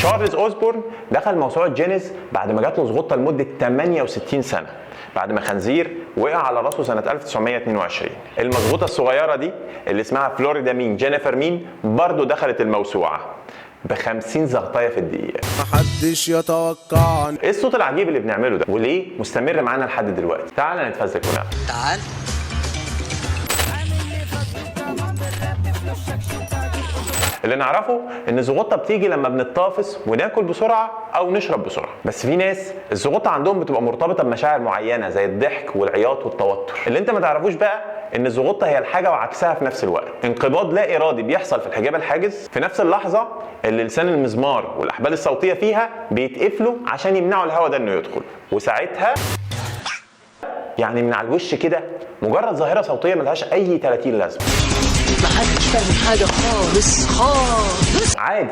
تشارلز اوزبورن دخل موسوعة جينيز بعد ما جات له زغطه لمدة 68 سنة بعد ما خنزير وقع على راسه سنة 1922. المزغوطه الصغيرة دي اللي اسمها فلوريدا مين جينيفر مين برضه دخلت الموسوعة ب 50 زغطايه في الدقيقة. محدش يتوقعني. ايه الصوت العجيب اللي بنعمله ده وليه مستمر معانا لحد دلوقتي؟ تعال نتفزلك ونعرف. تعال. اللي نعرفه ان الزغطه بتيجي لما بنتطافس وناكل بسرعة او نشرب بسرعة، بس في ناس الزغطه عندهم بتبقى مرتبطة بمشاعر معينة زي الضحك والعياط والتوتر. اللي انت ما تعرفوش بقى ان الزغطه هي الحاجة وعكسها في نفس الوقت. انقباض لا ارادي بيحصل في الحجاب الحاجز في نفس اللحظة اللي لسان المزمار والاحبال الصوتية فيها بيتقفلوا عشان يمنعوا الهواء ده انه يدخل، وساعتها يعني من على الوش كده مجرد ظاهره صوتية ملهاش اي 30 لازمه. محدش فاهم حاجة خالص خالص. عادي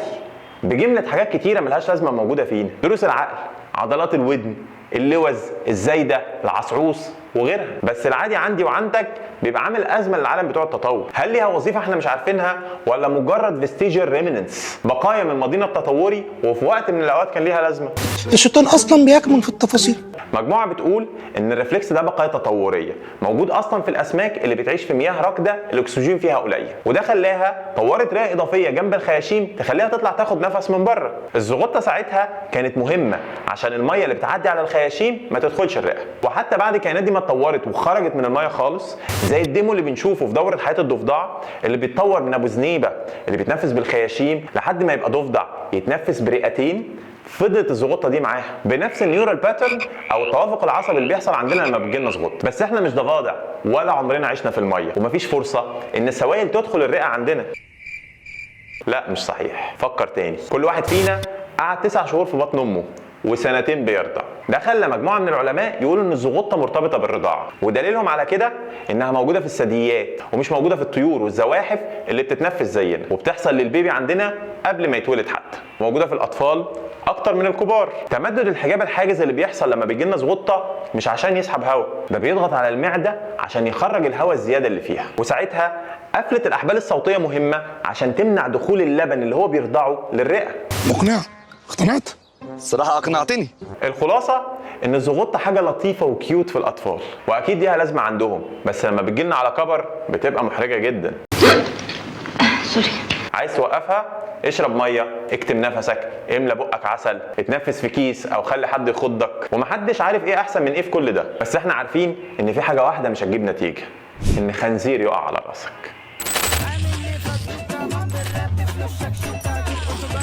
بجملة حاجات كتيرة ملهاش لازمة موجودة فينا، دروس العقل، عضلات الودن، اللوز، الزايدة، العصعوص وغيرها. بس العادي عندي وعندك بيبقى عامل أزمة للعالم بتوع التطور. هل ليها وظيفة احنا مش عارفينها ولا مجرد vestigial remnants، بقايا من ماضينا التطوري وفي وقت من الأوقات كان ليها لازمة؟ الشيطان اصلا بيكمن في التفاصيل. مجموعة بتقول ان ال reflex ده بقايا تطوريه موجود اصلا في الاسماك اللي بتعيش في مياه راكده الاكسجين فيها قليل، وده خلاها طورت رئه اضافية جنب الخياشيم تخليها تطلع تاخد نفس من بره. الزغطه ساعتها كانت مهمة عشان المية اللي بتعدي على الخياشيم ما تدخلش الرئة. وحتى بعد الكائنات دي ما اتطورت وخرجت من المية خالص، زي ال demo اللي بنشوفه في دوره حياة الضفدع اللي بيتطور من ابو زنيبه اللي بيتنفس بالخياشيم لحد ما يبقى ضفدع يتنفس برئتين، فضلت الزغطه دي معاها بنفس ال neural pattern او التوافق العصبي اللي بيحصل عندنا لما بتجيلنا زغطه. بس احنا مش ضفادع ولا عمرنا عشنا في المية، ومفيش فرصة ان السوائل تدخل الرئة عندنا. لا مش صحيح، فكر تاني. كل واحد فينا قعد 9 شهور في بطن امه وسنتين بيرضع. ده خلى مجموعة من العلماء يقولوا ان الزغطه مرتبطة بالرضاعه، ودليلهم على كده انها موجودة في الثدييات ومش موجودة في الطيور والزواحف اللي بتتنفس زينا، وبتحصل للبيبي عندنا قبل ما يتولد حتى، موجودة في الاطفال اكتر من الكبار. تمدد الحجاب الحاجز اللي بيحصل لما بيجي لنا زغطه مش عشان يسحب هواء، ده بيضغط على المعدة عشان يخرج الهواء الزيادة اللي فيها، وساعتها قفله الاحبال الصوتية مهمة عشان تمنع دخول اللبن اللي هو بيرضعه للرئه. مقنعة، اقتنعت؟ الصراحة اقنعتني. الخلاصة ان الزغطه حاجة لطيفة و cute في الاطفال، واكيد ليها لازمه عندهم، بس لما بتجيلنا على كبر بتبقى محرجه جدا. sorry. عايز توقفها؟ اشرب مية، اكتم نفسك، املى بقك عسل، اتنفس في كيس او خلي حد يخضك. ومحدش عارف ايه احسن من ايه في كل ده، بس احنا عارفين ان في حاجة واحدة مش هتجيب نتيجة، ان خنزير يقع على راسك.